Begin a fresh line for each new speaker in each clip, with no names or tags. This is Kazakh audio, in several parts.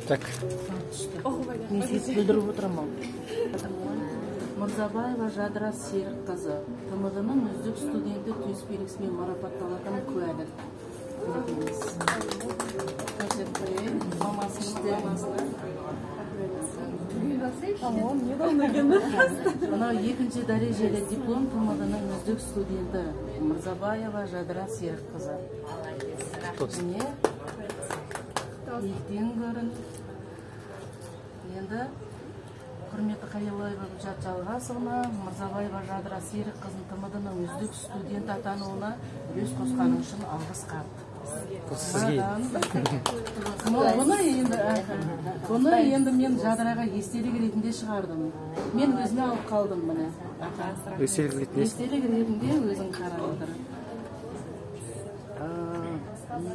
Так.
Мен сөйтіп бүлдіріп отырамын. Мырзабаева Жадыра Серікқызы, ТМД-ның үздік студенті төс белгісімен марапатталатын куәлік. Көрсетіп қояйын. Мамасына. Мынау екінші дәрежелі диплом ТМД-ның үздік студенті Мырзабаева Жадыра Серікқызы. Міне, биіктен көрін. Енді құрметті Қалилаева Гүлшат Жалғасовна, Мырзабаева Жадыра Серікқызын ТМД-ның үздік студент атануына үлес қосқаны үшін алғыс хат.
Сізге.
Бұны енді мен Жадыраға естелік ретінде шығардым. Мен өзіме алып қалдым міне.
Естелік ретінде.
Естелік ретінде өзің қарап отыр.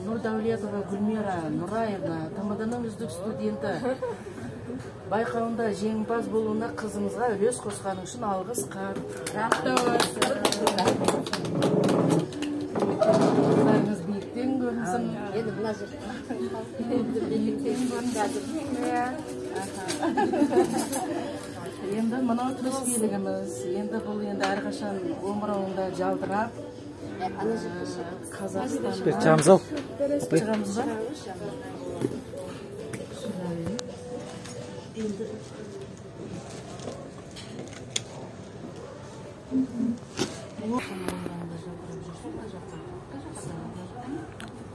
Нұрдәулетова Гүлмира Нұраевна, ТМД-ның үздік студенті байқауында жеңімпаз болуына қызымызға үлес қосқаны үшін алғыс хат. Қыздарыңыз биіктен көрінсін.
Енді мына жер.
Биіктен көрінсін. Енді мынау төс белгіміз. Енді бұл енді әрқашан омырауында жалтырап, Қазақстанда.
Шығамыз ау.
Шығамыз ба? Енді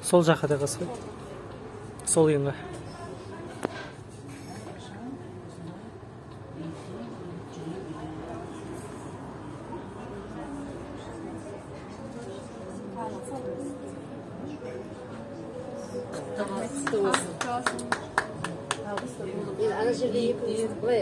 Сол жаққа да қыз ғой. Сол ұйымға.
Енді ана жерде екі былай.